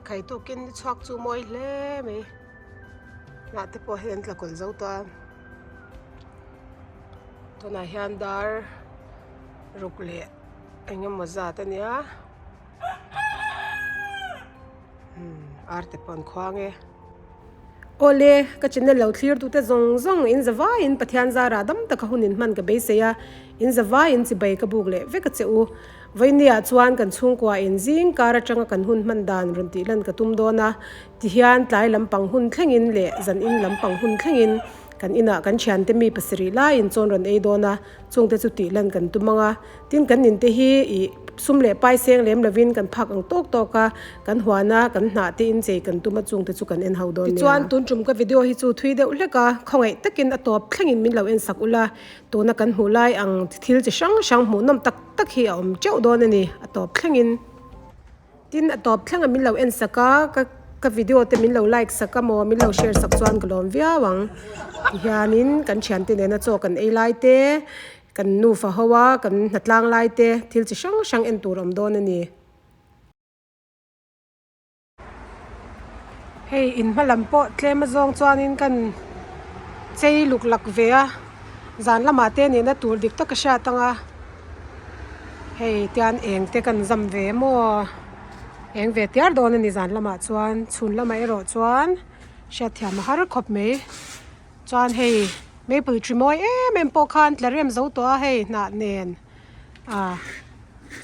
Khai tukin ni chhuak chu mawi hle mai hnah te pawh hei an tla kawlh zo tawh a tunah hian dar ruk leh eng emaw zat a nia umm ar te pawh an khuang e. Awle, ka channel lo thlir tute zawng zawng in zavaiin Pathian zara dam taka hun in hman ka beisei a, in zavaiin chibai ka buk leh vek a che u. Vawinia chuan kan chhungkua in zing kar atanga kan hun hman dan rawn tih lan ka tum dawn a, tihian tlai lampang hun thlengin leh zan in lampang hun thlengin kan inah kan thiante mi pasarih laiin chawn rawn ei dawn a, chungte chu tih lan kan tum ang a. Tin, kan inte hi ih sum leh pai seng lem lovin kan phak ang tawk tawk a, kan huan a, kan hnah te in chei kan tum a chungte chu kan en ho dawn nia. Tichuan, tun tum ka video hi chu thui deuh hlek a, khawngaih takin a tawp thlengin min lo en sak ula, tuna kan hmuh lai ang thil chi hrang hrang hmuhnawm tak tak hi a awm teuh dawn a ni, a tawp thlengin. Tin, a tawp thlengah min lo en sak a, ka ka video te min lo like sak a maw, min lo share sak chuan ka lawm viau ang. Tihianin kan thiante nena chaw kan ei lai te, Kan nufa ho a, kan hnatlang lai te thil chi hrang hrang en tur awm dawn a ni. Hei in hma lam pawh tlem azawng chuanin kan chei luk lak ve a, zan lamah te nihna tur dik tak a hriat ang a, hei tian eng te kan zam ve maw eng ve tiar dawn a ni zan lamah chuan chhun lamah erawh chuan hriatthiam a har khawp mai. Chuan hei maple tree mawi em em pawh khan tla rem zo tawh a hei hnah nen ah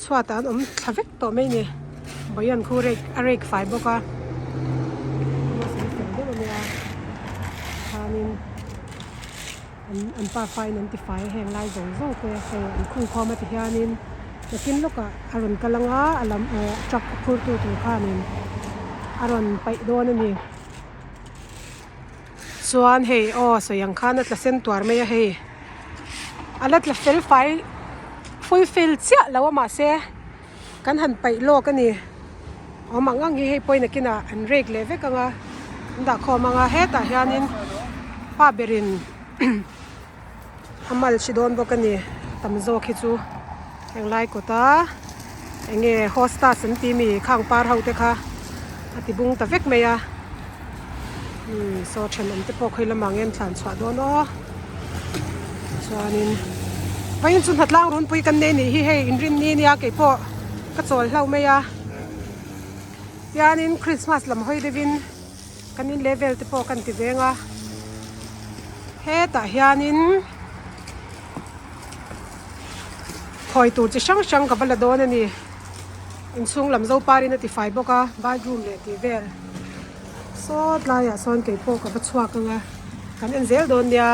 chhuatah an awm thla vek tawh mai a ni bawian khu rek a rek fai bawk a deuh a nia chuanin an an pa faiin an ti fai a heng lai zawng zawng te hei an khung khawm a ti hianin nakin lawkah a rawn kal ang a a lam eh truck a phur tu tur khanin a rawn paih dawn a ni. Chuan hei aw sawi ang khan a tla sen tuar mai a hei a la tla fel fai full fill chiah lo a mahse kan han paih lawk a ni awm ang ang hi hei pawhin a kinah an rek leh vek ang a an dah khawm ang a hetah hianin pa berin a mal hri dawn bawk a ni tam zawk hi chu englai kawta eng nge hostas an tih mi khang par ho te kha a ti bung ta vek mai a umm saw thenawm te pawh khawi lamah nge an thlan chhuah dawn aw chuanin vawiin chu hnatlang runpui kan nei nih hi hei inrinni nia keipawh ka chawl hlauh mai a tianin christmas lam hawi deuhin. Kan in level te pawh kan ti veng a hetah hianin khawi tur chi hrang hrang ka va la dawn a ni inchhung lam zoparin a ti fai bawk a bathroom leh tih vel saw tlaiah sawn kei pawh ka va chhuak ang a kan en zel dawn nia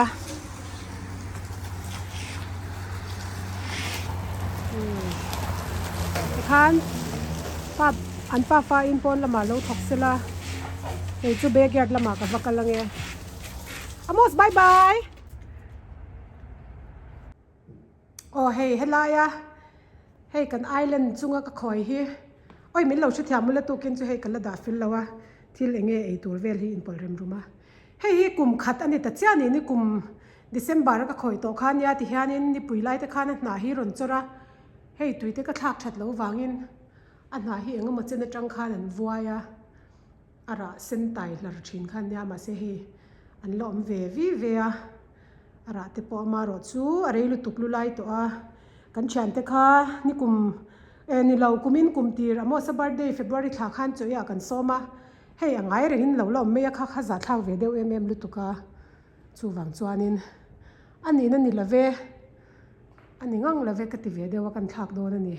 umm tikhan pa An pafa in pawn lamah lo thawk sela, kei chu backyard lamah ka va kal ange. Amos bye bye! Aw hei helaia hei kan island chunga ka khawi hi oi min lo hrethiam mula tukin chu hei ka la dah fil lo a, thil eng nge ei tur vel hi inpawlh rem rum a. Hei hi kum khat a ni ta chiah ni, ni kum December a ka khawi tawh kha nia tihianin nipui lai te khan a hnah hi rawn chawrh a, hei tuite ka thlak that loh vangin A hnah hi engemaw chen atang khan an vuai a, a rah sen tai hlar thin kha ania mahse hei an la awm ve vi ve a, a rah te pawh amaherawh chu a rei lutuk lu lai tawh a, kan thiante kha nikum eh ni lo kumin kum tir Amos-a birthday February thla khan chaw eiah kan sawm a, hei a ngai rengin lo la awm mai a kha kha zahthlak ve deuh em em lutuk a, chuvang chuanin a nihna ni love a ni ngang love ka ti ve deuh a kan thlak dawn a ni.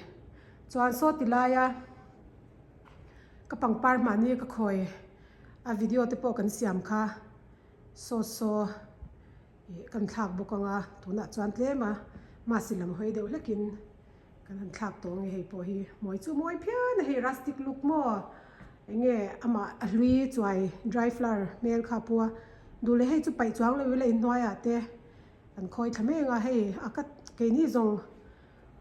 Chuan saw ti laia ka pangpar mahni ka khawi a video te pawh kan siam kha saw saw ih kan thlak bawk ang a tunah chuan tlem a masi lam hawi deuh hlekin kan han thlak tawh ang e hei pawh hi mawi chu mawi phian a hei rustic look maw eng nge amah a hlui chuai dry flower hmel kha a pu a duh leh hei chu paih chuang lo ila inhnuaiah te kan khawi thla mek a hei a ka keini zawng.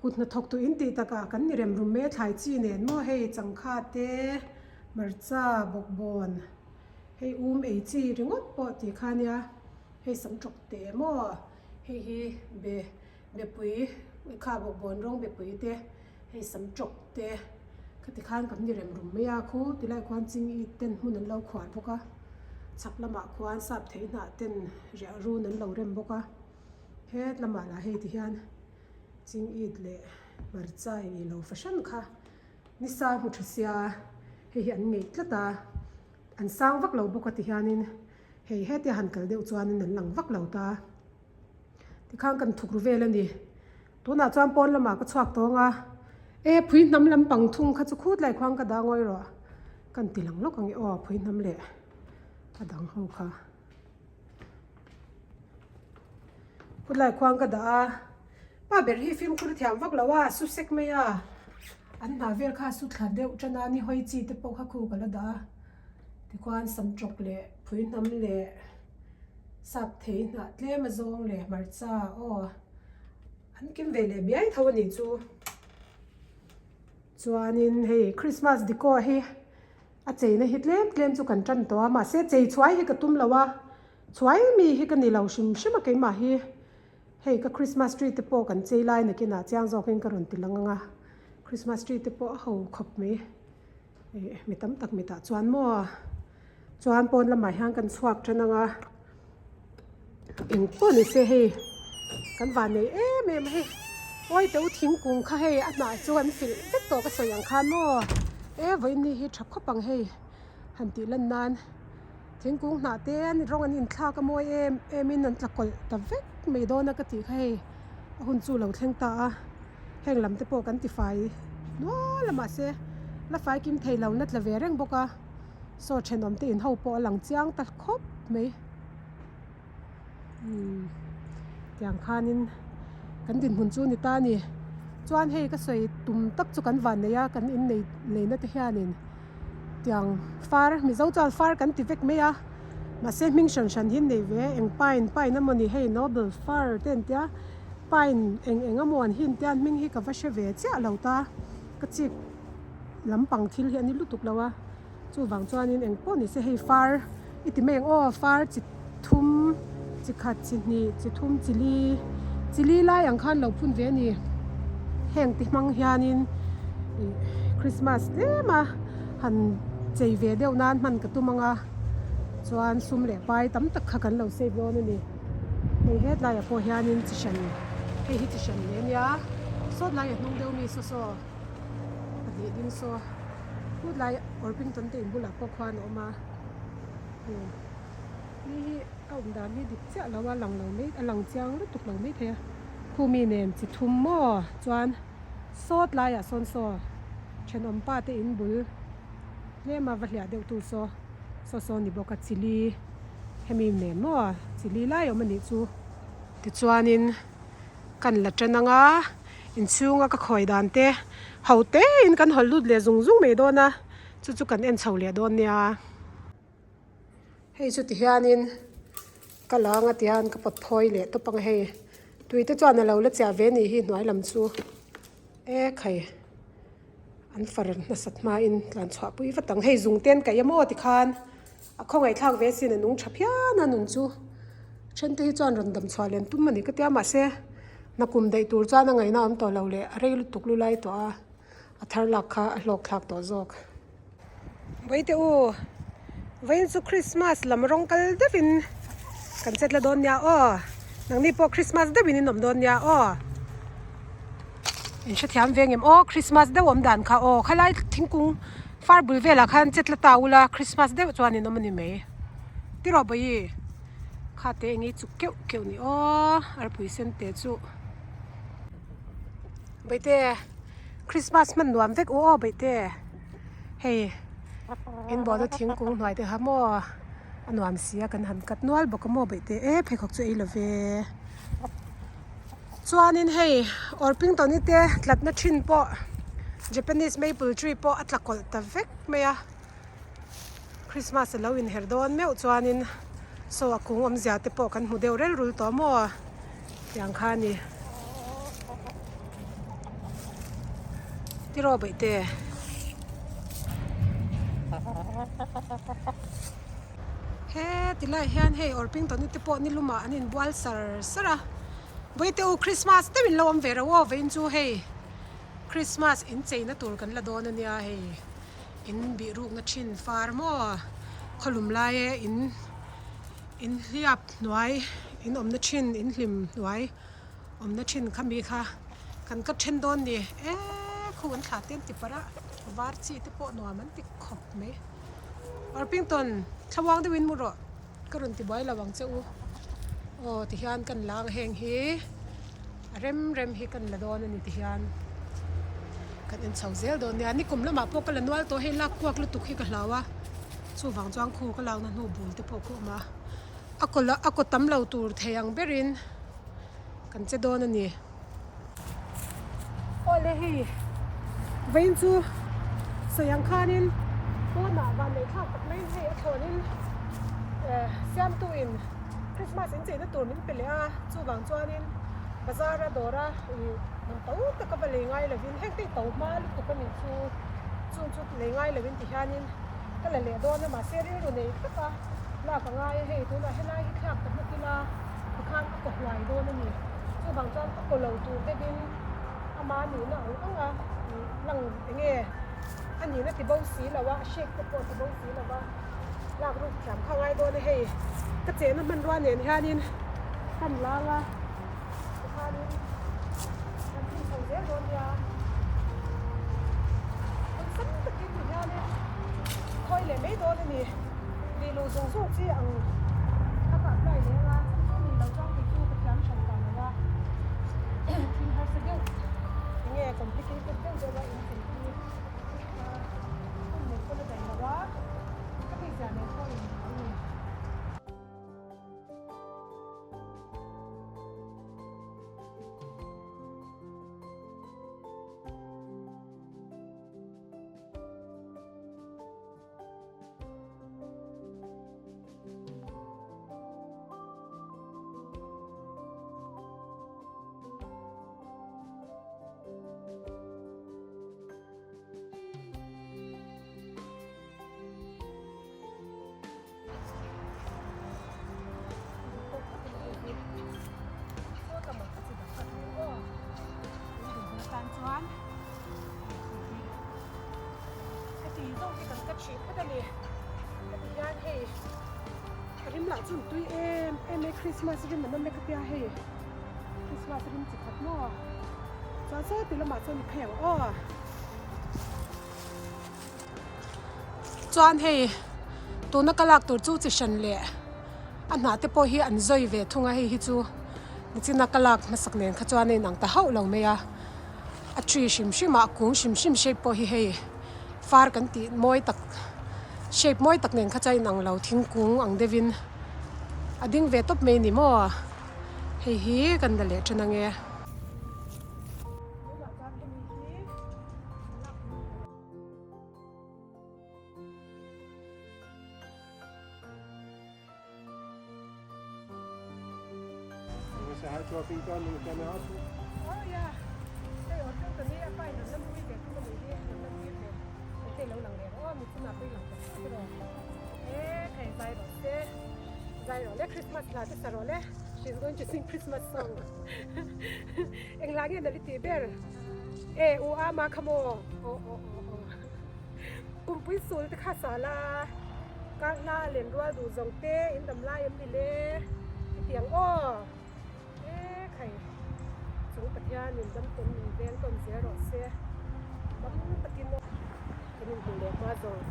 Kut hnathawk tu in tih takah kan ni rem rum mai a thlai chi nen maw hei changkha te hmarcha bawkbawn hei um ei chi ringawt pawh tih kha nia hei sam tawk te maw hei hi be bepui kha bawkbawn rawng bepui te hei sam tawk te. Khati khan kan ni rem rum mai a, khu tilai khuan ching it ten hmun an lo khuar bawk a, chhak lamah khuan sap thei hnah ten riah run an lo rem bawk a, het lamah lah hei ti hian ching it leh hmarcha eng ilo fahran kha nisa hmu tha sia hei hi an ngeih tlat a, an sang vak lo bawk a ti hianin hei hetia han kal deuh chuanin an lang vak lo ta. Tikhan kan thuk ru vel a ni. Tunah chuan pawn lamah ka chhuak tawng a, e phui hnam lampang thung kha chu khut lai khuang ka dah ngawi rawh kan ti lang lawk ang e aw phui hnam leh a dang ho kha. Khut lai khuang ka dah a, pa ber hi fimkhur thiam vak lo a, su sek mai a, an hna vel kha su thla deuh tan a ni hawi chi te pawh kha khu ka la dah a, tikhuan samtawk leh phui hnam leh sap thei hnah tlem a zawng leh hmarcha aw an kim ve leh biai tho a nih chu chuanin hei Christmas decor hi a cheina hi tlem tlem chu kan tan tawh a mahse chei chhuai hi ka tum lo a chhuai mi hi ka ni lo hrim hrim a keimah hi hei ka Christmas tree te pawh kan chei lai nakinah chiang zawkin ka rawn ti lang ang a Christmas tree te pawh a ho khawp mai. Ih mi tam tak mitah chuan maw chuan pawn lamah hian kan chhuak tan ang a eng pawh ni se hei kan van nei em em a hei awi teu thingkung kha hei a hnah chu an filh vek tawh ka sawi ang khan maw e vawiin ni hi tha khawp ang hei han tih lan nan thingkung hnah te an rawng an inthlak a mawi em em in an tla kawlh ta vek mai dawn a ka tih kha hei a hun chu lo thleng ta a. Heng lam te pawh kan ti fai nual a mahse la fai kim thei lo na tla ve reng bawk a saw thenawm te in ho pawh a lang chiang ta khawp mai umm tiang khanin kan dinhmun chu a ni ta a ni chuan hei ka sawi tum tak chu kan van nei a kan innei neihna te hianin tiang far mizo chuan far kan ti vek mai a mahse hming hran hran hi an nei ve eng pine pine a mawni hei noble far te an tia. Pine eng eng amaw an hin te a hming hi ka va hre ve chiah lo ta ka chik lampang thil hi a ni lutuk lo a chuvang chuanin eng pawh ni se hei far i ti mai ang aw far chi thum chi khat chi hnih chi thum chi li chi li lai ang khan lo phun ve a ni heng te hmang hianin ih Christmas tlem a han chei ve deuh nan hman ka tum ang a chuan sum leh pai tam tak kha kan lo save dawn a ni. Hei hetlaiah pawh hianin chi hran hei hi chi hran leh ania sawt lai a hnung deuh mi saw saw pahnih ding saw hutlai Orpington te in bulah pawh khuan a awm a umm ni hi a awm dan hi dik chiah lo a lang lo mai a lang chiang lutuk lo mai thei a khumi nen chi thum maw chuan sawt laiah sawn saw thenawm pa te in bul tlema va hliah deuh tur saw saw saw ni bawk a chili. Hemi nen maw chili lai awm a nih chu. Tichuanin kan la tan ang a, inchhunga ka khawi dan te ho tein kan hawl lut leh zung zung mai dawn a, chu chu kan en chho leh dawn nia. Hei chu tihianin ka la anga tihian ka pawt phawi leh tawp ang a hei tui te chuan a lo la chiah ve a nih hi hnuai lam chu e khai. An far nasat hmain tlan chhuah pui vat ang. Hei zung te an kaih a maw tikhan a khawngaihthlak ve sin a nung tha phian a nun chu then te hi chuan rawn dam chhuah leh an tum a ni ka tia mahse hnakum daih tur chuan a ngaihna awm tawh lo leh a rei lutuk lu lai tawh a a thar lak kha a hlawk thlak tawh zawk. Vaite u vawiin chu Christmas lam rawng kal deuhin kan chet la dawn nia aw nangni pawh Christmas deuhin in awm dawn nia aw. In hrethiam veng em aw Christmas deuh awm dan kha aw khalai thingkung far bul velah khan chet la ta ula Christmas deuh chuan in awm a ni mai tiraw bawihi kha te eng hi chuk keuh keuh ni aw arpui sen te chu bawihte Christmas hman nuam vek u aw bawihte hei in bawhna thingkung hnuai te kha maw a nuam si a kan han cut nual bawk a maw bawihte e pheikhawk chu ei lo ve. Chuanin hei Orpington-i te tlatna thin pawh Japanese maple tree pawh a tla kawlh ta vek mai a, Christmas a lo inher dawn meuh chuanin saw a kung awmzia te pawh kan hmu deuh rel rul tawh maw tiang kha a ni. Tiraw Baihte. He ti lai hian hei Orpington-i te pawh nilumah an inbual sar sar a. Vawi te u Christmas deuhin lo awm ve reuh aw vawiin chu hei. Christmas in cheina tur kan la dawn ania hei in bih rukna thin far maw khawlum lai e in in hliap hnuai in awmna thin in hlim hnuai awmna thin kha mi kha kan ka then dawn ni e khu an thlah te an ti parh a var chi te pawh nuam an ti khawp mai Orpington thlamuang deuhin mu rawh ka rawn ti buai lo ang che u aw tihian kan la ang heng hi a rem rem hi kan la dawn a ni tihian kan en chho zel dawn nia nikum lamah pawh ka la nual tawh hei lak kuak lutuk hi ka hlau a chuvang chuan khu ka lakna hnu bul te pawh ka awm a a kaw la a kaw tam lo tur thei ang berin kan che dawn a ni. Awle hei vawiin chu sawi ang khanin pawnah van nei thlak tak maiin hei a thlawnin eh siamtu in Christmas in cheina tur min pe leh a chuvang chuanin bazar a dawr a ih man to taka va lei ngai lovin heng te hi to hma lutuk a nih chu chung chu lei ngai lovin ti hianin ka la leh dawn a mahse rilru nei taka lak a ngai a hei tunah helai hi thlak ta hmawk ila tikhan a kaw hluai dawn a ni. Chuvang chuan a kaw lo tur deuhin ama nihna ang ang a lang eng nge a nihna ti bo si lo a, a shape te pawh ti bo si lo a, lak ruk thiam kha a ngai dawn a hei. Ka chehna hmanrua nen hianin kan lang a, tikhanin kan thim chho zel dawn nia. Awlsam takin ti hianin khawi leh mai dawn a ni. Tih luh zung zung chi ang kha ka apply leh anga chhan chu ni lo chuan kei chu ka thiam hran ta lo a thil harsa deuh enge complicated deuh deuh a in chei hi hun nei pawn a daih lo a ka mi ziah nen pawh in ang ni. Chuan Heti zawk hi kan cut hrih phawt a ni. Heti hian hei a rim lah chu an tui em em e Christmas rim an awm e khatia hei Christmas rim chi khat maw chuan saw ti lamah chuan i phei ang aw. Chuan hei tuna ka lak tur chu chi hran leh a hnah te pawh hi an zawi ve thung a hei hi chu nichina ka lak hmasak nen kha chuan a inang ta hauh lo mai a. A tree hrim hrim ah kung hrim hrim shape pawh hi hei far kan tih mawi tak shape mawi tak nen kha chuan inang lo thingkung ang deuh in a ding ve tawp mai a ni maw hei hi kan la leh tan ange. Kumpui sul te kha sala Karna len rual duh zawng te in dam lai em ni le hetiang aw e khai chung Pathian in dam tawn min veng tawn zel rawh se dam takin aw kan inhmuh leh hma zawng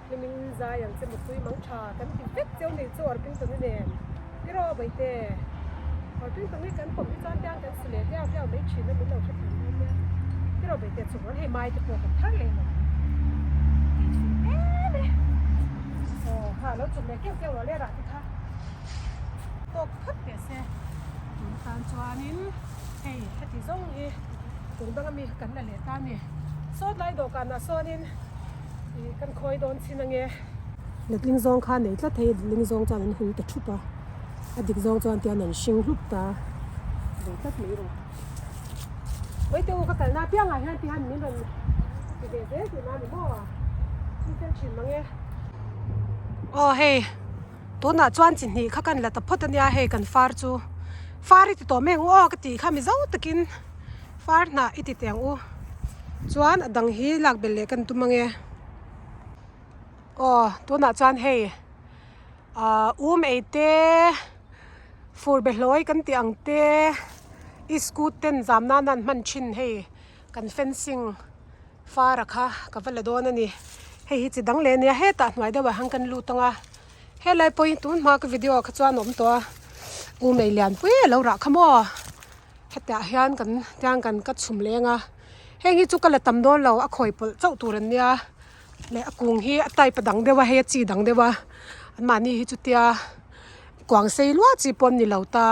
hlimin zai ang che mutui mang tha kan ti vek cheu nei chu Orpington-i nen tiraw Baite Orpington-i kan pawm hi chuan tiang kan su leh hliau hliau mai thin a min lo hre thiam dawn nia tiraw Baite chu hei mai te pawh kan thar leh lo tih chhun em e. Aw kha lo chum leh keuh keuh rawh le rah te kha tawk phawt teh se tun atan chuanin hei heti zawng hi tung dang ami kan la leh ta a ni sawt lai dawhkanah sawnin ih kan khawi dawn chin ange. Letling zawng kha nei tlat hei letling zawng chuan an hul ta thup a a dik zawng chuan tian an hring hlup ta ve tlat mai rawh. Vawi te u ka kalna apiangah hian tihan min rawn ti ve zel tih na ni maw thil fel thin mang e. Aw hei tunah chuan chi hnih kha kan la ta phawt ania hei kan far chu far i ti tawh mai ang u aw ka tih kha mizo takin far hnah i ti teh ang u. Chuan a dang hi lak belh leh kan tum ange. Aw tunah chuan hei ah um ei te fur be hlawi kan tih ang te iskut ten zam nan an hman thin hei kan fencing far a kha ka va la dawn a ni. Hei hi chi dang leh a nia hetah hnuai deuhah hian kan lut ang a helai pawh hi tun hma ka video ah kha chuan a awm tawh a um ei lian pui a lo rah kha maw. Hetah hian kan tiang kan ka chhum leng a heng hi chu ka la tam dawn lo a khawi pawlh chauh tur an nia leh a kung hi a type a dang deuh a hei a chi dang deuh a anmahni hi chutia kuang sei luah chi pawh an ni lo ta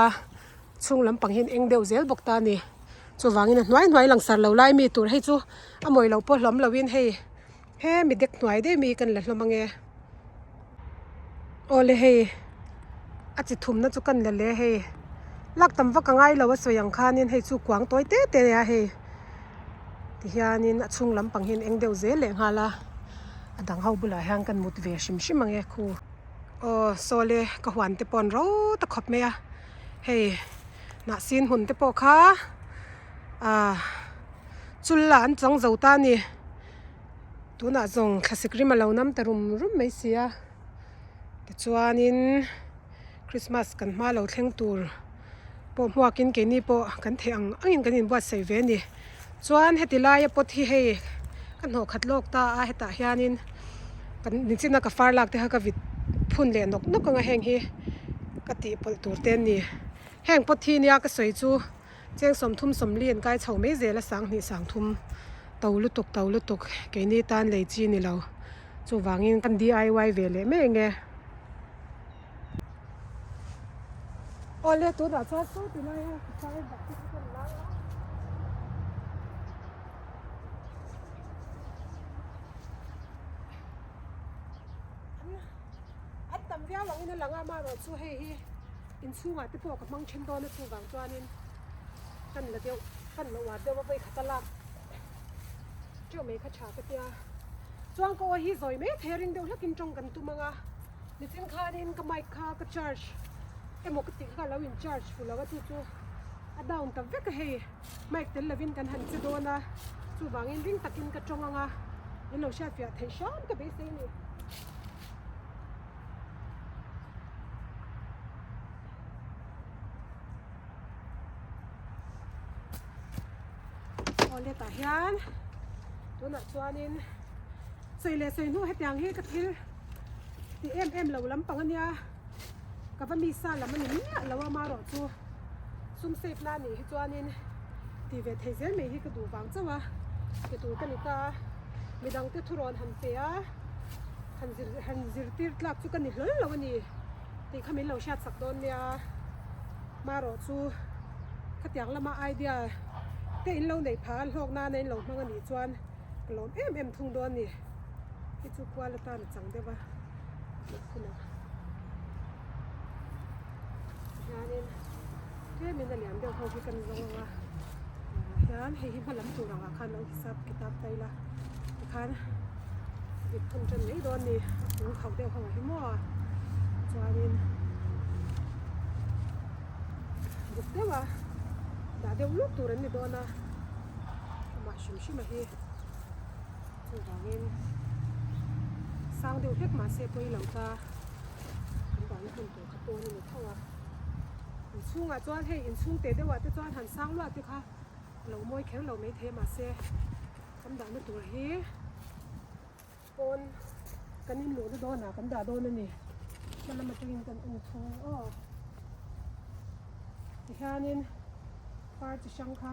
chhung lampang hian eng deuh zel bawk ta a ni chuvangin a hnuai hnuai langsar lo lai mi tur hei chu a mawi loh pawh hlawm loin hei hemi dek hnuai daih mi kan la hlawm ange awle hei a chi thumna chu kan la le hei lak tam vak a ngai lo a sawi ang khanin hei chu kuang tawi te te a hei tihianin a chhung lampang hian eng deuh zel leh nghal a a dang ho bulah hian kan mut ve hrim hrim ang e khu aw sawle ka huan te pawh an ro ta khawp mai a hei hnahsin hun te pawh kha ah chul ah an chang zo ta a ni. Tunah zawng thlasik rim a lo nam ta rum rum mai si a tichuanin Christmas kan hma lo thleng tur pawh hmuakin keini pawh kan theih ang angin kan inbuatsaih ve a ni chuan heti laia pot hi hei ka hnawh khat lawk ta a hetah hianin kan nichina ka far lak te kha ka vit phun leh nawk nawk anga heng hi ka tih pawlh tur te an ni heng pot hi nia ka sawi chu. Cheng 30 40 an kai chho mai zel a 20 30 to lutuk to lutuk keini tan lei chi ni lo chuvangin kan D_I_Y ve leh mai ang e. Awle tunah chuan saw ti lai a ka far dah te chu ka la a. An tam viau angin a lang a amaherawhchu hei hi. Inchhungah te pawh ka hmang then dawn a chuvang chuanin kan la deuh kan la uar deuh a vawi khat a lak teuh mai kha tha ka tia chuan ka aw hi zawi mai thei a ring deuh hlakin tawng kan tum ang a nichin khanin ka mic kha ka charge emaw ka tih kha lo in charge fu lo a chu chu a down ta vek a hei mic tel lovin kan han che dawn a chuvangin ring takin ka tawng ang a min lo hriatfiah theih hram ka beisei a ni. Aw letah hian tunah chuanin sawi leh sawi hnu hetiang hi ka thil ti em em lo lampang ania ka va mi sa lam a ni miah lo a marawh chu sum save na anih hi chuanin ti ve thei zel mai hi ka duh vang chauh a ti tur ka ni ta a midang te thurawn han pe a. Han zir han zirtir tlak chu ka ni hlawl lo a ni tih kha min lo hriat sak dawn nia marawh chu khatiang lama idea te in lo neih phah a hlawk nana in lo hmang a nih chuan ka lawm em em thung dawn a ni hi chu kual atan a chang deuh a hunah hianin tlemin a lian deuh ho hi kan zawng ang a hian hei hi hma lam tur angah khan lo hisap kitab ta ila tikhan vit phun tan mai dawn a ni a kung khauh deuh ho hi maw chuanin buk deuh a dah deuh luk tur an ni dawn a amah hrim hrim a hi chuvangin sang deuh hlek mahse pawi lo ta kan dahna hmun tur kha pawn a ni tho a inchhungah chuan hei inchhung teh deuhah te chuan han sang luah te kha a lo mawi kher lo maithei a mahse kan dahna tur hi pawn kan inluhna dawnah kan dah dawn a ni hma lam atangin kan en thung aw tihianin par chi hrang kha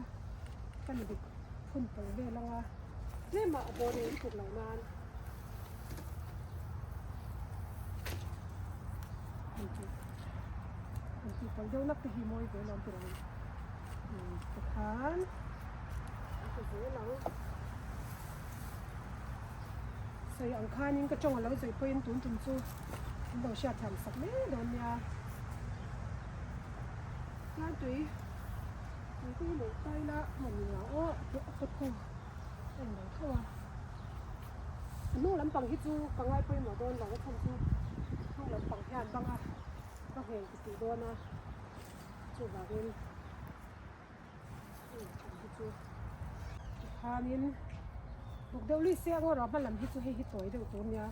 kan bik phun pawlh vel ang a tlem ah a bawr in tluk loh nan. An tih pawlh deuh nak te hi mawi ve lawm tur ang tikhan an ti zel ang sawi ang khanin ka tawng a lo zawih pawhin tun tum chu an lo hriat thiam sak mai dawn nia chuan tui tui te hi neih ta ila hman ni ang aw a kawt khu a in lo tho a. A hnung lampang hi chu ka ngai pawimawh dawn lo a chhan chu hnung lampang hian banga ka ngheng ti tih dawn a chuvangin hei hi chu tikhanin. Buk deuh lui se angaw rawh hmalam hi chu hei hi tawi deuh tur nia.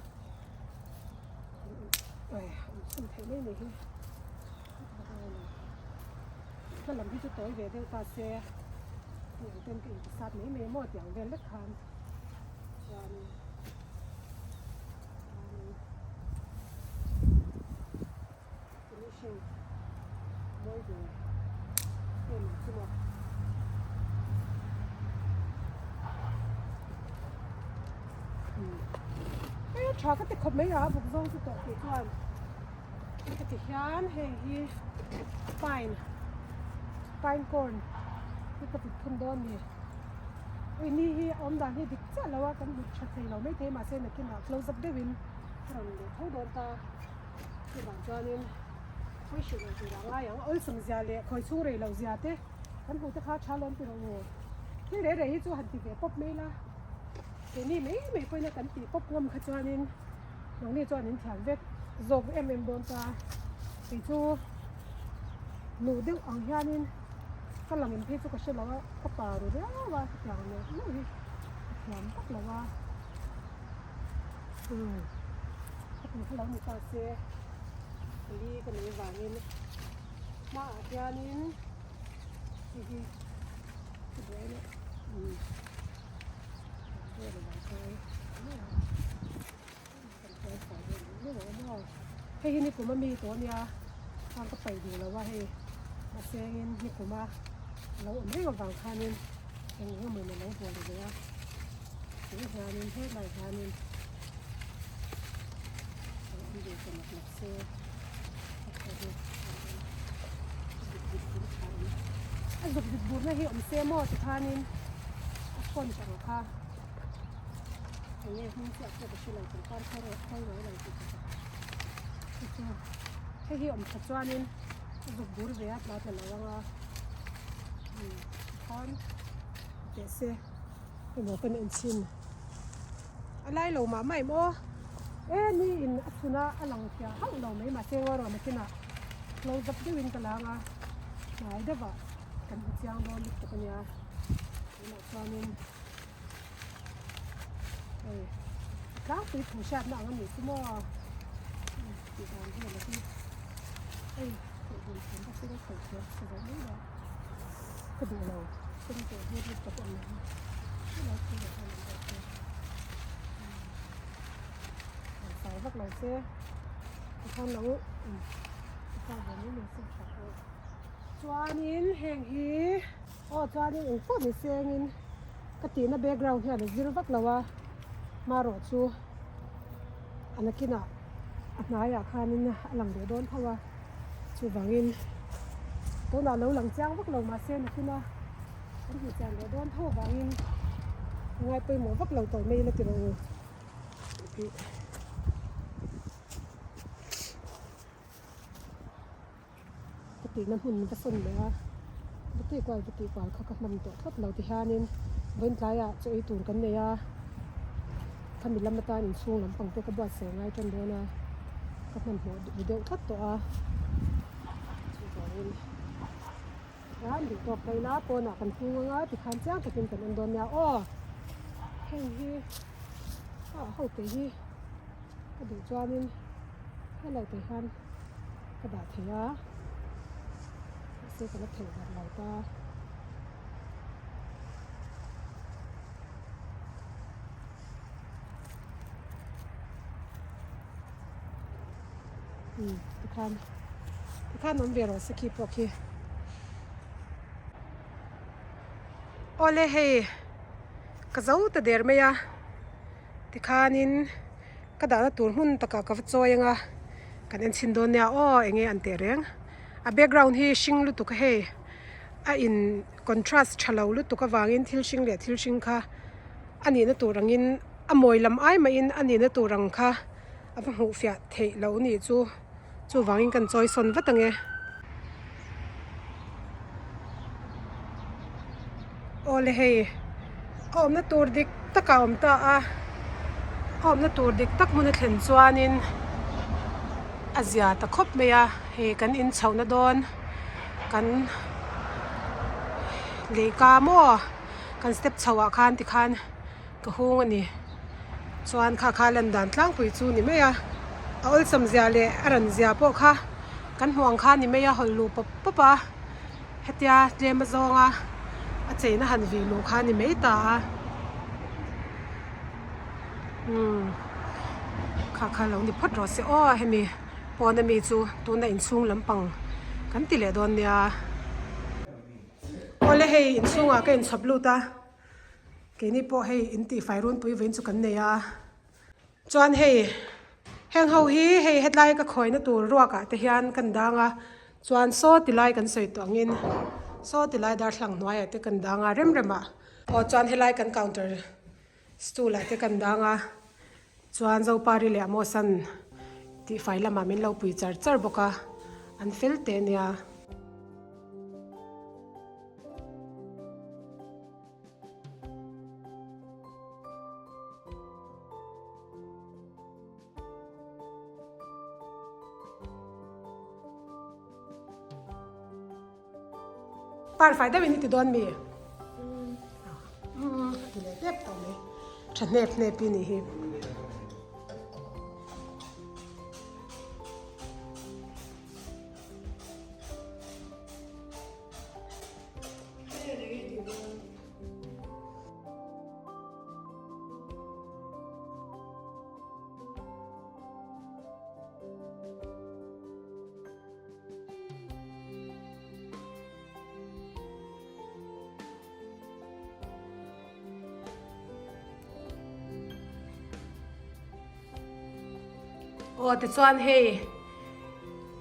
Ai an chhun theih mai ni hi. Hmalam hi chu tawi ve deuh ta se. Ni ang ten ka intisat mai mai maw tiang vel lek khan. Chuan finishing mawi ve em ang chu maw. Hei a tha ka ti khawp mai a buk zawng chu tawh tih chuan heti hian hei hi pine pine corn hi ka vit phun dawn ni ui ni hi a awm dan hi dik chiah lo a kan hmu tha thei lo maithei mahse nakinah close up deuhin a rawn leh tho dawn ta. Chuvang chuanin pui hrilh loh tur a ngai ang. Awlsam zia leh khawi chhung rei loh zia te kan hmuh te kha tha lawm ti rawh u. Thil rei rei hi chu han ti ve pawp mai la. Keini mai mai pawhin a kan tih pawp ngam kha chuanin nangni chuan in thiam vek zawk em em dawn ta. Kei chu nuh deuh ang hianin ka lang in phei chu ka hre lo a, ka pa ru riau a hetiang neuh neuh hi ka thiam vak lo a. Umm ka tum kha lo ni ta se li ka nei vangin hmaah hianin hei hi ka buai leh umm hei hi nikum ami tawh ania chuan ka paih duh lo a hei mahse engin nikum a lo awm reng avang khanin eng eng emaw in alo buai ve a. Tih hianin helai hianin lo awm ve ta nawk nawk se a tha ve a zuk dik bur tha awm a zuk dik burna hi awm se maw tikhanin a sponge ang kha eng nge hming chiah pawh ka hre lo kan tan khaw rawh khawi rawh lo tih ka chu chu hei hi awm tha chuanin a zuk bur ve a tla tla lo ang a tikhan teh se. Emaw kan en chhin a lai lo mah mah em aw e ni in a chhun a a lang fiah hauh lo mai mahse ngaw rawh nakinah close up deuhin ka lang a hnai deuhah kan hmu chiang dawn lutuk a nia tunah chuanin hei a tlangpui thu hriatna ang a nih chu maw tih dan vel a hi hei khawih dun thiam bawk se khawih thiam ka zawh mai lo. Ka duh lo sen tawh hi lut tak awm lo helai thil ah hian an dah te an fai vak lo se tikhan lo a fai ve mai mai se tha pawh chuanin heng hi aw chuanin engpawh ni sengin ka tihna background hian a zir vak lo a hmarawh chu a nakinah a hnaiah khanin a lang leh dawn tho a. Chuvangin tunah lo lang chiang vak lo mahse nakin a kan hmu chian leh dawn tho avangin ngai pawimawh vak lo tawh mai ila ti rawh u tih ka tihna hmun va sawn leh a va tih kual va tih kual kha ka hman tawh thlawt lo ti hianin vawiin tlaiah chaw ei tur kan nei a khami lam atan inchhung lampang te ka buatsaih ngai tan dawn a. Ka hmanhmawh duh deuh tlat tawh a, chuvangin tikhian duh tawk ta ila pawnah kan hung anga tikhan chiang takin kan en dawn nia aw heng hi a ho te hi ka duh chuanin helai te hian ka dah thei a mahse ka la theih darh lo ta. Umm tikhan tikhan awm ve rawh se khi pawh khi awle hei ka zo ta der mai a tikhanin ka dahna tur hmun takah ka va chawi ang a kan en chhin dawn nia aw eng nge an teh reng a background hi hring lutuk a hei a in contrast tha lo lutuk avangin thil hring leh thil hring kha a nihna tur angin a mawi lam ai mahin a nihna tur ang kha a va hmuh fiah theih loh nih chu chuvangin kan chawi sawn vat ang e. Awle hei a awmna tur dik tak a awm ta a a awmna tur dik tak hmun a thlen chuanin a zia ta khawp mai a hei kan in chhohna dawn kan lehka maw kan step chhoh ah khan tikhan. Ka hung a ni. Chuan kha kha lan dan tlangpui chu ni mai a, a awlsam zia leh a ran zia pawh kha kan hmuh ang kha ni mai a, hawlh luh pawp pawp a, hetia tlem azawnga a cheina han vih luh kha ni mai ta a. Umm kha kha lo ni phawt rawh se aw hemi pawn ami chu tuna inchhung lampang kan ti leh dawn nia. Awle hei inchhungah ka inchhawp lut a. Keini pawh hei in tihfai runpui vawiin chu kan nei a, chuan hei heng ho hi hei hetlai ka khawina tur ruakah te hian kan dang a, chuan saw ti lai kan sawi tawh angin saw ti lai darthlang hnuaiah te kan dang a rem rem ah aw chuan helai kan counter stool ah te kan dang a, chuan Zopari leh Amosan tihfai lamah min lo pui char char bawk a, an fel teh nia. Par fai deuhin i ti dawn mi? Umm a ti leh tep tawh mai. Tha hnep hnep i nih hi. Aw tichuan hei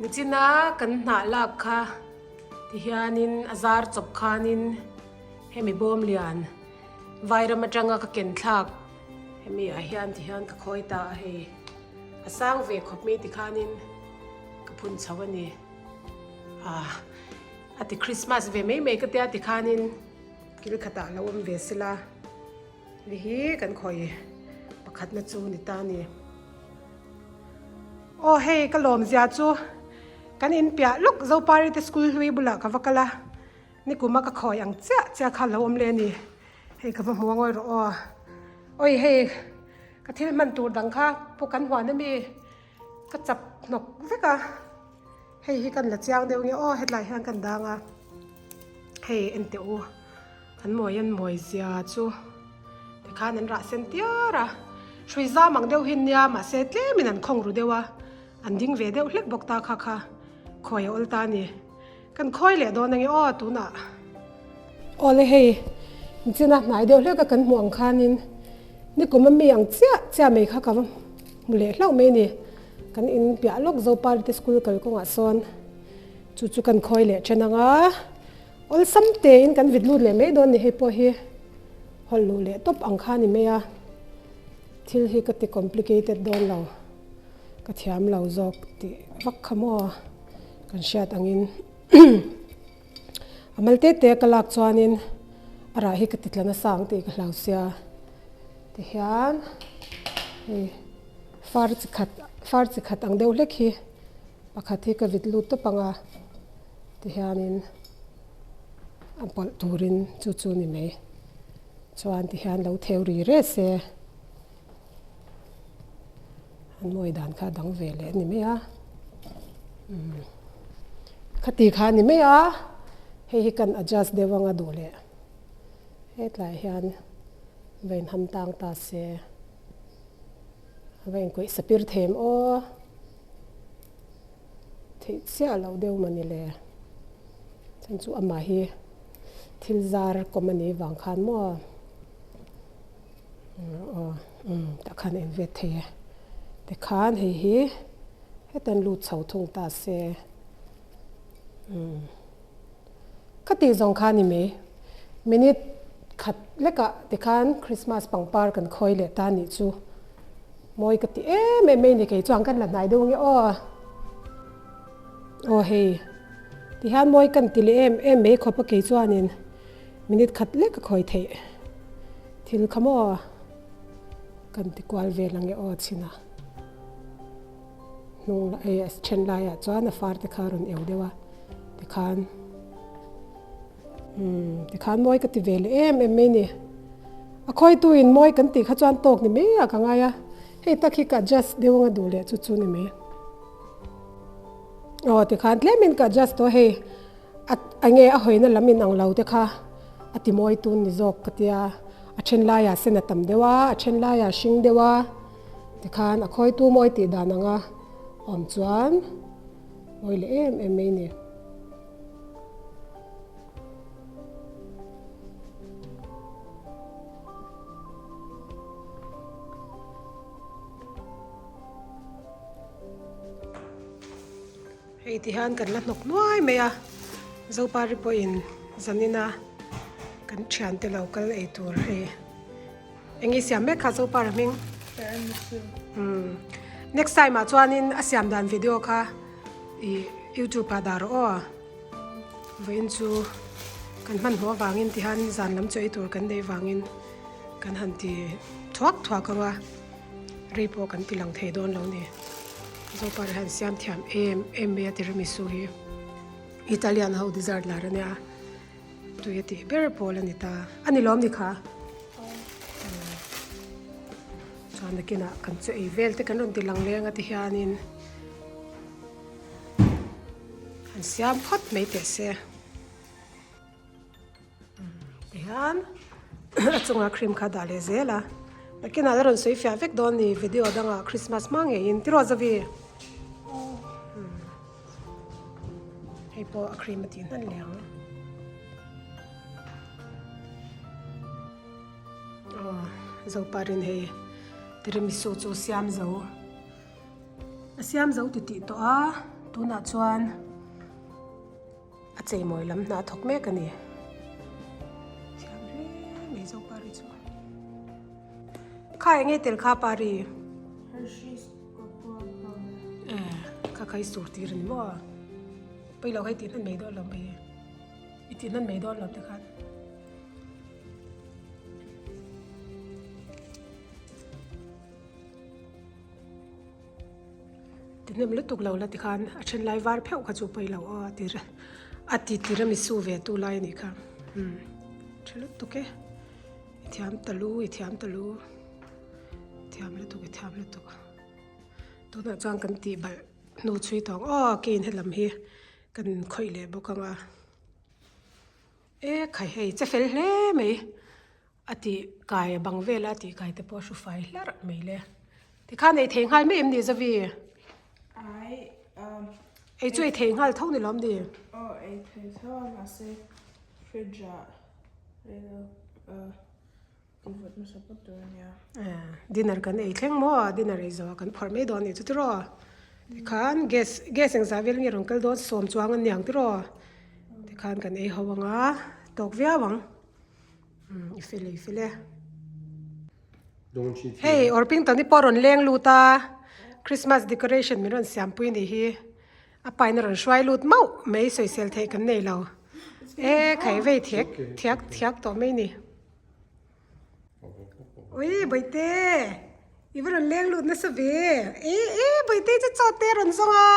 nichina kan hnah lak kha tihianin a zar chawp khanin hemi bawm lian vairam atanga ka ken thlak hemi ah hian tihian ka khawi ta a hei a sang ve khawp mai tikhanin ka phun chho a ni ah a ti Christmas ve mai mai ka tia tikhanin kil khatah lo awm ve sela. Hei hi kan khawi pakhatna chu ni ta a ni. Aw hei ka lawm zia chu kan in piah lawk Zopari te school hlui bulah ka va kal a, nikuma ka khawi ang chiah chiah kha lo awm leh a ni. Hei ka va hmu angawi rawh aw. Awi hei ka thil hman tur dang kha pawh kan huan ami ka chap hnawk vek a, hei hi kan la chiang deuh nge aw hetlai hian kan dang a, hei enteh u. An mawi an mawi zia chu tikhan an rah sen tiar a, hrui zam ang deuh hi nia mahse tlemin an khawng ru deuh a, an ding ve deuh hlek bawk ta kha kha khawi a awl ta a ni. Kan khawi leh dawn ange aw tunah. Awle hei nichina hnai deuh hlek a kan hmuh ang khanin nikum a mi ang chiah chiah mai kha ka va hmu leh hlauh mai a ni. Kan in piah lawk Zopari te school kalkawngah sawn chu chu kan khawi leh then ang a. Awlsam tein kan vit lut leh mai dawn ni hei pawh hi hawlh luh leh tawp ang kha ni mai a, thil hi ka ti complicated dawn lo, ka thiam lo zawk tih vak kha maw kan hriat angin a mal te te ka lak chuanin a rah hi ka ti tla nasa ang tih ka hlau sia tihian hei far chi khat far chi khat ang deuh hlek hi pakhat hi ka vit lut tawp ang a. Tihianin a pawlh turin chu chu ni mai. Chuan tihian lo theu ri re se an mawi dan kha a dang ve leh a ni mai a. Umm khati kha a ni mai a, hei hi kan adjust deuh anga duh leh hetlai hian va inham tang ta se a va inkuih sapir them aw. Theih chiah loh deuh mah ni le. Chan chu amah hi thil zar kawm a nih vang khan maw aw umm tah khan a invet thei e. Tikhan hei hi hetan lut chho thung ta se umm ka tih zawng kha a ni mai. Minute khat lekah tikhan Christmas pangpar kan khawi leh ta nih chu. Mawi ka ti em em mai ni kei chuan kan la hnai deuh nge aw. Aw hei tihian mawi kan ti leh em em mai khawp a kei chuanin minute khat lek ka khawi theih thil kha maw kan ti kual vel ang e aw chhin a. Hnung la hei a then laiah chuan a far te kha a rawn eu deuh a tikhan umm tikhan mawi ka ti ve leh em em mai ni. A khawitu in mawi kan tih kha chuan tawk ni mai ah ka ngai a, hei tak hi ka adjust deuh anga duh leh chu chu ni mai. Aw tikhan tlem in ka adjust tawh hei a enge a hawina lam in ang lo te kha a ti mawi tun ni zawk ka tia, a then laiah sen a tam deuh a, a then laiah hring deuh a, tikhan a khawitu mawi tih dan anga awm chuan mawi leh em em mai ni. Hei ti hian kan la hnawk nuai mai a, Zopari pawhin zanina kan thiante lo kal ei tur hei eng nge siam mek kha Zopara hming? Next time ah chuanin a siam dan video kha ih youtube ah dah rawh aw. Vawiin chu kan hmanhmawh avangin tihian zan lam chu ei tur kan neih vangin kan han ti thuak thuak ang a, rei pawh kan ti lang thei dawn lo ni. Zopar hian siam thiam em em mai a tiramisu hi Italian ho dessert lar a nia, tui a tih ber pawl a ni ta. A ni lawm ni kha? Chuan nakinah kan chu ei vel te kan rawn ti lang leng a tihianin. An siam phawt mai teh se. Tihian a chunga cream kha dah leh zel a. Nakinah la rawn sawi fiah vek dawn ni video dangah Christmas hma ngeiin tiraw Zavi? Hei pawh a cream a tih hnan leh ang. Aw Zoparin hei tiramisu chu siam zo. A siam zo ti tih tawh a, tunah chuan a cheimawi lam hna a thawk mek a ni. Thiam hle mai zo pari chu. Kha eng nge tel kha pari? Hershey's cocoa powder. Eh, kha kha i sur tir a ni maw? Pawilo kha i tih hnan mai dawn lo mai. I tih hnan mai dawn lo te khan. Tihnem lutuk lo la tikhan a then lai var pheuh kha chu pawi lo aw a ti a ti tir a mi su ve tu lai a nih kha umm tha lutuk e i thiam ta lu i thiam ta lu i thiam lutuk i thiam lutuk tunah chuan kan tih balh hnu chhui tawh ang aw keiin helam hi kan khawih leh bawk ang a e khai hei che fel hle mai. A tih kai a bang vel a tih kai te pawh a hru fai hlarh mai le. Tikhan ei thei nghal mai em ni Zavi? Ai um Ei chu ei thei nghal tho ni lawm ni? Aw ei thei tho a mahse fridge ah reilo uh ti vawt hmasa phawt tur a nia. Eh dinner kan ei thleng maw dinner ei zawh ah kan phawrh mai dawn a nih chu tiraw? Tikhan gas gas engzah vel nge rawn kal dawn sawm chuang a niang tiraw? Tikhan kan ei ho ang a tawk viau ang. I fel e i fel e. Hei Orpington hi pawh a rawn leng lut a, Christmas decoration min rawn siampui nih hi. A pain a rawn hruai lut mauh mai sawisel theih kan nei lo. E khai vei thiak thiak thiak tawh mai ni. Ui Bawihte i va rawn leng lut nasa ve. E e Bawihte chu chaw te a rawn zawng a.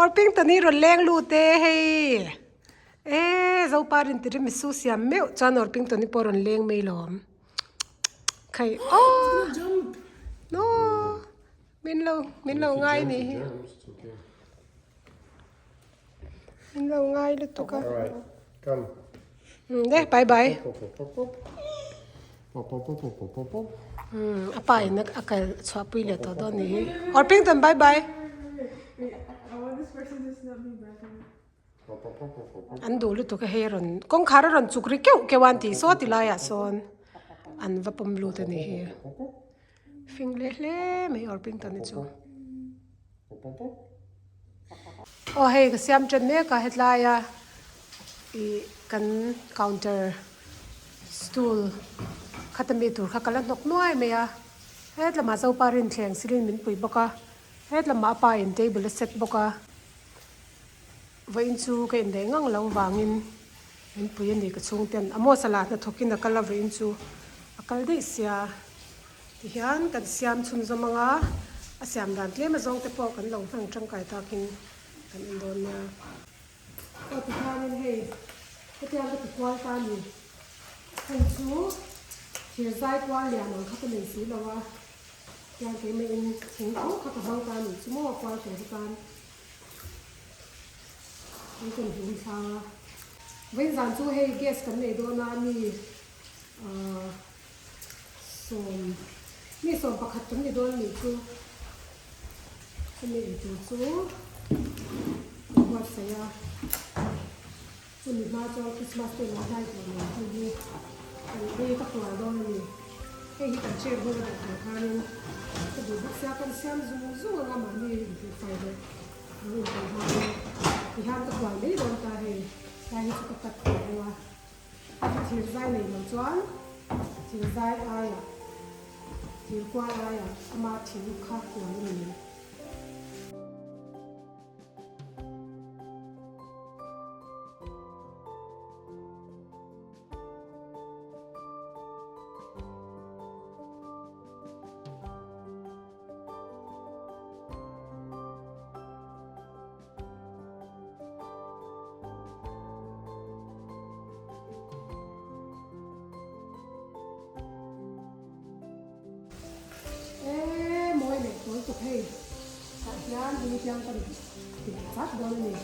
Orpington hi rawn leng lut e hei. Eee Zopa rin tiri misu siam meuh chuan Orpington-i pawh rawn leng mai lawm. Khai aww no min lo min lo ngai ni hi. Min lo ngai lutuk a. Le bye bye. A pa in a kal chhuahpui leh tawh dawn ni hi. Orpington bye bye. An duh lutuk a hei a rawn kawngkhar a rawn chuk ri keuh keuh a an tih saw ti laiah sawn an va pawm lut a nih hi fing leh hle mai Orpington hi chu aw hei ka siam ṭan mek a hetlaia ih kan counter stool khata mi tur kha ka la hnawk nuai mai a hetlamah Zopa Rinthleng silin min pui bawk a hetlamah a pa in table a set bawk a. Vawiin chu ka indaih ngang lo vangin min pui a ni ka chhungten a Mawsa lah hnathawkin a kal a vawiin chu a kal daih sia tihian kan siam chhunzawm anga a siam dan tlem azawng te pawh kan lo hmang tangkai takin kan en dawn nia. Aw tikhanin hei hetiang ka ti kual ta a ni hei chu. Thir zai kual lian ang kha ka nei si lo a, tiang keimah in thing tho kha ka hmang ta anih chu maw kual tur atan an kan hum thla a. Vawiin zan chu hei gas kan nei dawn a mi ahh sawm mi 11 kan ni dawn anih chu chumi eitur chu kan buatsaih a. Chumi hma chuan Christmas te lo hlai tawh nen hei hi kan ei ka kual dawn a ni. Hei hi kan chair hmanga dah tur khanin ka duh bawk sia kan siam zung zung anga mahni intihfai leh lo inpeih hma in tihian ka kual mai dawn ta hei tlai hi chu ka cut tawh deuh a. Hei hi thir zai nei lo chuan thir zai aiah thir kual aiah ama thing kha kual a ni mai. Eee mawi leh tawl tuk hei tah hian hemi tiang kan ti leh chat dawn a ni.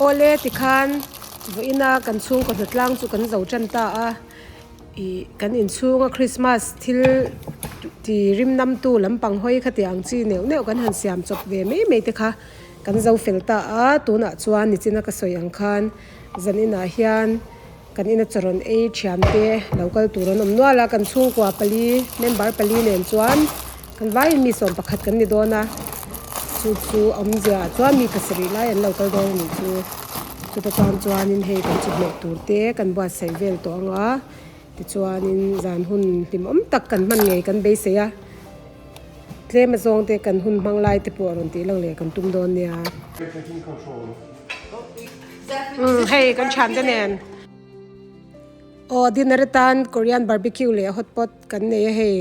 Awle tikhan vawiina kan chhungkaw hnatlang chu kan zo tan ta a ih kan inchhunga Christmas thil ti rim namtu lampang hawi khatiang ang chi neuh neuh kan han siam chawp ve mai mai te kha kan zo fel ta a tunah chuan nichina ka sawi ang khan zan inah hian. Kan ina chawrawn ei thiante lo kal tur an awm nual a, kan chhungkua pali member pali nen chuan kan vaiin mi 11 kan ni dawn a, chu chu awmzia ah chuan mi pasarih lai an lo kal dawn a nih chu. Chuta tan chuanin hei kan chawhmeh tur te kan buatsaih vel tawh ang a, tichuanin zan hun hlimawm tak kan hman ngei kan beisei a, tlem azawng te kan hun hmang lai te pawh rawn tih lang leh kan tum dawn nia. Umm hei kan thian te nen aw dinner atan korean barbecue leh hot pot kan nei a hei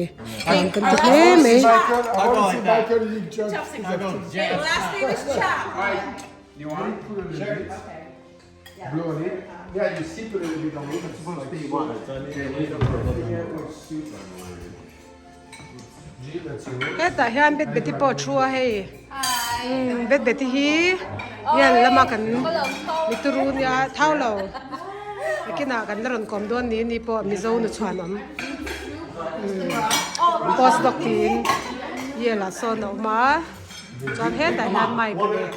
nuam kan ti hle mai. Hetah hian bet beti pawh a thu a hei umm bet beti hi hian lama kan mi turu nia thau lo nakinah kan la rawn kawm dawn ni ni pawh mizo nu chhuan awm umm post doc tiin yell ah sawn a awm a chuan hetah hian mic leh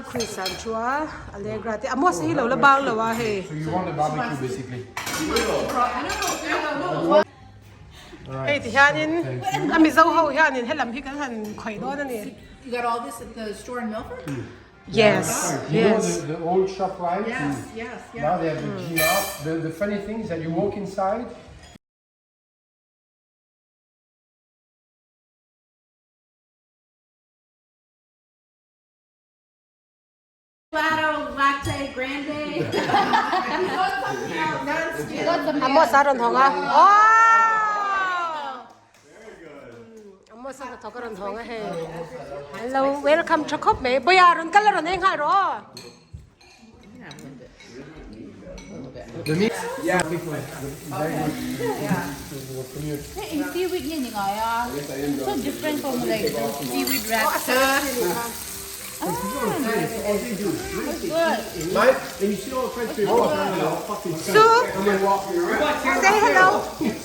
Chris an thu a Allegra te Amos hi lo la bang lo a hei. Hei ti hianin a Mizo ho hianin helam hi kan han khawih dawn a ni. You got all this at the store in Milford? Yes, You know yes. the, the old shop, right? Yes, yes, yes. Now they have the G-Mart. The, the funny thing is that you walk inside, Gelato latte grande. Amos a rawn hawng a aww Amos a hnathawk a rawn hawng a hei an lo welcome tha khawp mai Bawia rawn kal a rawn ei nghal rawh aw. The meat, yeah, big one. The very good. Hey, in seaweed nge ni ngai a? So different from like the seaweed wraps. Mate, and you see all the French people. Soup. Say hello.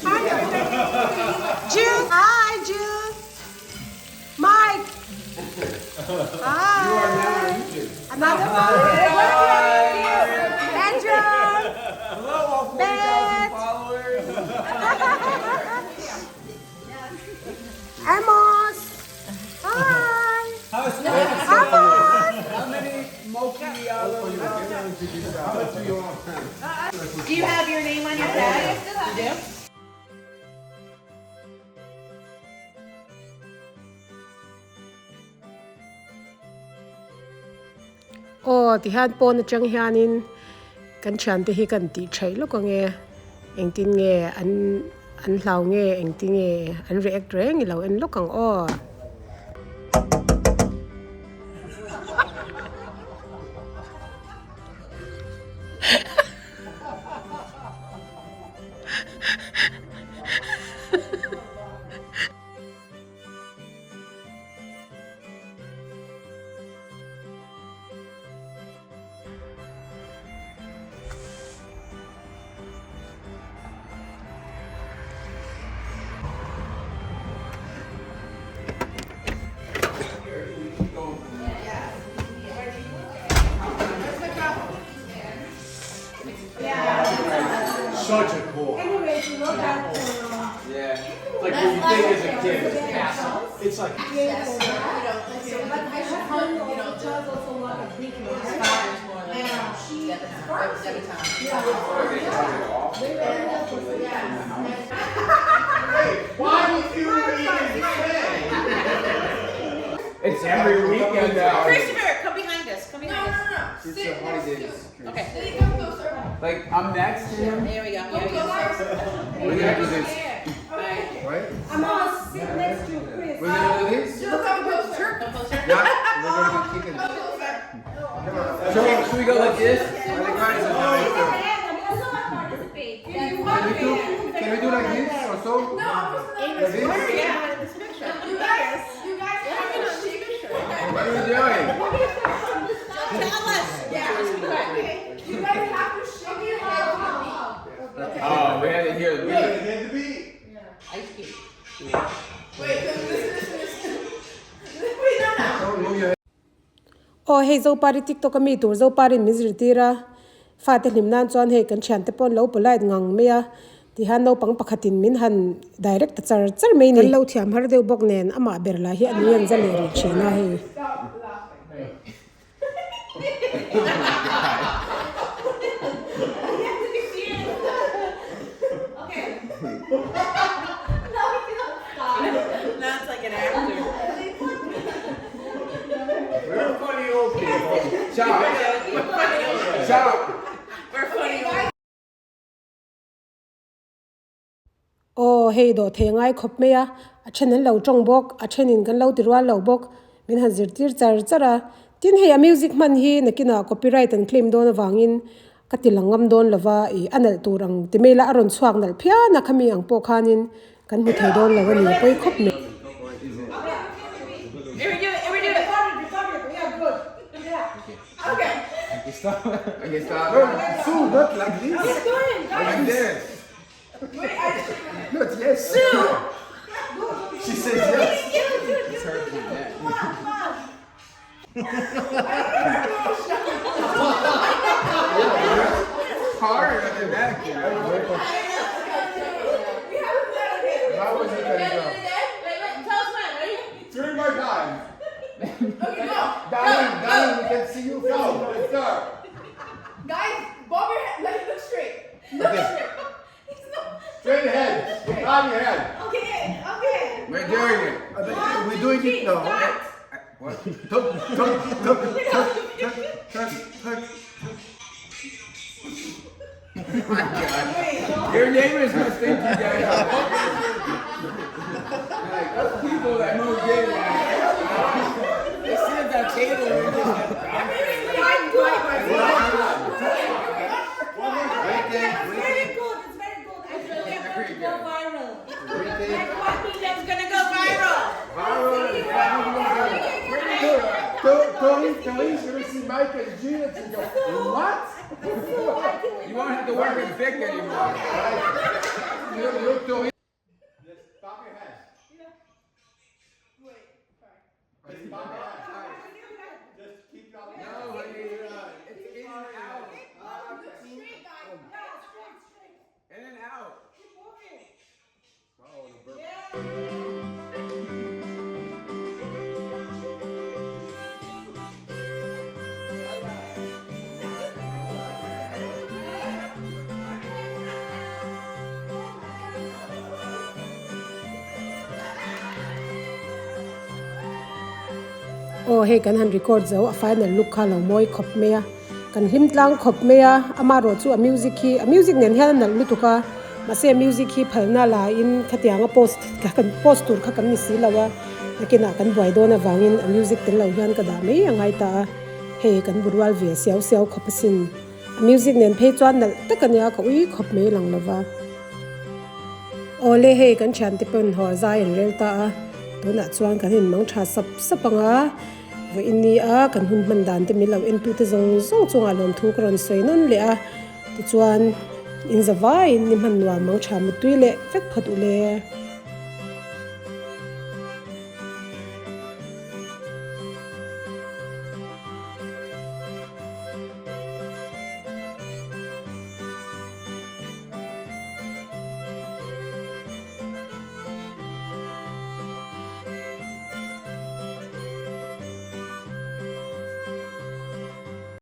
Hi, everybody. Jill. Hi, Jill. Mike. Hi. Another one. Andrew. Do you have your name on your tag? You do? Aw tihian pawn atang hianin kan thiante hi kan tih theih lawk ange engtin nge an an hlau nge engtin nge an react reng ilo en lawk ang aw. Such a cool. Anyways, you know that uh, Yeah. It's like what you think as a kid. It's castle. It's like Why would you even say? It's every weekend now. Christopher, come behind us. Come behind us. It's the holidays. Okay. Like I'm next to him. There we go. There we go. We're gonna do this. Right? I'm gonna sit next to Chris. We're gonna do this. Come closer. Yeah. We're gonna be kicking. So should we go like this? Can we do? Can we do like this or so? No. Like this? Yeah, this picture. You guys, you guys have to shake What are we doing? Tell us. Yeah. Just be quiet. You guys have to shake your head to the beat. Oh, we had to hear the beat. Ice cube. Wait, listen, listen, listen. Wait, no, no. Don't move your head. Aw hei Zopari tiktok a mi tur Zoparin min zirtir a, fate hlim nan chuan hei kan thiante pawh an lo polite ngang mai a, tihian naupang pakhatin min han direct ta char char mai ni. Kan lo thiam har deuh bawk nen amah ber lah hi a nui an za leh rih thin a hei. Stop laughing. Now it's like an actor. We're funny old people. Chop. Chop. We're funny old Aw hei dawh thei ngai khawp mai a, a then an lo tawng bawk, a thenin kan lo ti rual lo bawk, min han zirtir char char a. Tin hei a music hman hi nakinah copyright an claim dawn avangin ka ti lang ngam dawn lova ih a nalh tur ang ti mai la a rawn chhuak nalh phian a khami ang pawh khanin kan hmu thei dawn lo a ni pawi khawp mai. Here we do it. Here we do it. Okay, stop. Okay, stop. Sue, not like this. Like this. Not yes. Sue! She says yes. It's hurt my neck. Hard at the neck, you know. We haven't done it. How was it Wait, gonna go? wait, wait. Tell us when. Ready? Three more times. Okay, go. Darling, darling, we can see you. Go, let's start. Guys, bob your head. Like, look straight. Look Okay. straight. He's not. Straight ahead. Nod your head. Okay, okay. We're doing it. We're doing it now. What? Tuck, tuck, tuck, tuck, tuck, tuck, tuck. Oh my God. Your neighbors must think you guys are like those people that moved in. Like, they sit at that table and we're just Wait there, wait Very good, it's very good. I think we are going to go viral. wait there. Like 1 million It's gonna go viral. Tori, Tori, she will see Mike and Jean and she go, what? You won't have to work with Vic anymore. Look, look, Tori. Just bob your head. Wait, sorry. Just bob your head. Just keep nodding. No, it's in and out. Look straight, guys. In and out. Wow, the burp. Aw hei kan han record zo a final look kha lo mawi khawp mai a, kan hlim tlang khawp mai a, amaherawh chu a music hi a music nen hian a nalh lutuk a, mahse a music hi phalna la in khatiang a post kha kan post tur kha kan ni si lo a, nakinah kan buai dawn avangin a music tel lo hian ka dah mai a ngai ta a, hei kan bu rual ve siau siau khawp asin. A music nen phei chuan nalh tak a nia ka ui khawp mai lang lo va. Awle hei kan thiante pawn haw zai an rel ta a, tunah chuan kan inmang tha sap sap ang a, vawiin ni a kan hun hman dan te min lo en tute zawng zawng chungah lawmthu ka rawn sawi nawn leh a, tichuan in za vaiin ni hman nuam mang tha mutui leh vek phawt u le.